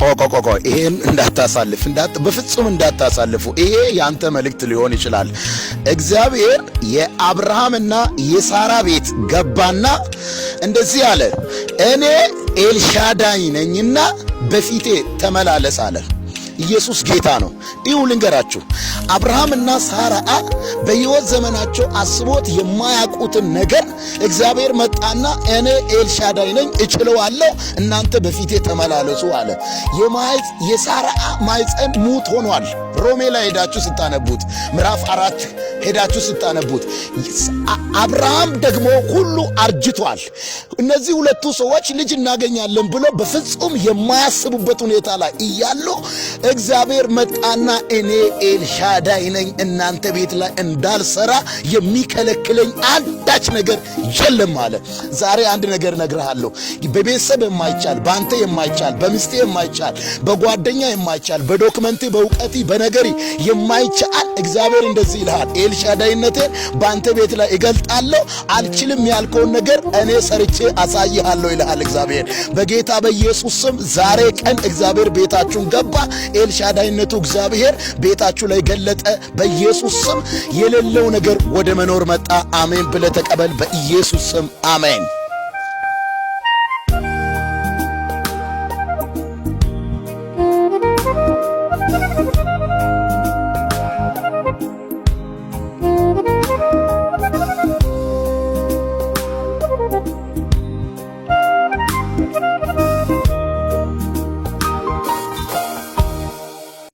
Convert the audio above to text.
ቆቆቆቆ፣ ይሄን እንዳታሳልፍ፣ በፍጹም እንዳታሳልፉ። ይሄ ያንተ መልእክት ሊሆን ይችላል። እግዚአብሔር የአብርሃምና የሳራ ቤት ገባና እንደዚህ አለ፣ እኔ ኤልሻዳይ ነኝና በፊቴ ተመላለስ አለ። ኢየሱስ ጌታ ነው። ይሁ ልንገራችሁ፣ አብርሃምና ሳራ በሕይወት ዘመናቸው አስቦት የማያውቁትን ነገር እግዚአብሔር መጣና እኔ ኤልሻዳይ ነኝ፣ እችለዋለሁ፣ እናንተ በፊቴ ተመላለሱ አለ። የሳራ ማኅፀን ሙት ሆኗል። ሮሜ ላይ ሄዳችሁ ስታነቡት፣ ምዕራፍ 4 ሄዳችሁ ስታነቡት፣ አብርሃም ደግሞ ሁሉ አርጅቷል። እነዚህ ሁለቱ ሰዎች ልጅ እናገኛለን ብሎ በፍጹም የማያስቡበት ሁኔታ ላይ እያሉ እግዚአብሔር መጣና እኔ ኤልሻዳይ ነኝ፣ እናንተ ቤት ላይ እንዳልሰራ የሚከለክለኝ አንዳች ነገር የለም አለ። ዛሬ አንድ ነገር እነግርሃለሁ። በቤተሰብ የማይቻል፣ በአንተ የማይቻል፣ በሚስቴ የማይቻል፣ በጓደኛ የማይቻል፣ በ document፣ በእውቀቴ፣ በነገሪ የማይቻል እግዚአብሔር እንደዚህ ይልሃል፣ ኤልሻዳይነቴን በአንተ ቤት ላይ እገልጣለሁ። አልችልም ያልከውን ነገር እኔ ሰርቼ አሳይሃለሁ ይልሃል እግዚአብሔር። በጌታ በኢየሱስ ስም ዛሬ ቀን እግዚአብሔር ቤታችሁን ገባ። ኤልሻዳይነቱ እግዚአብሔር ቤታችሁ ላይ ገለጠ። በኢየሱስ ስም የሌለው ነገር ወደ መኖር መጣ። አሜን ብለህ ተቀበል። በኢየሱስ ስም አሜን።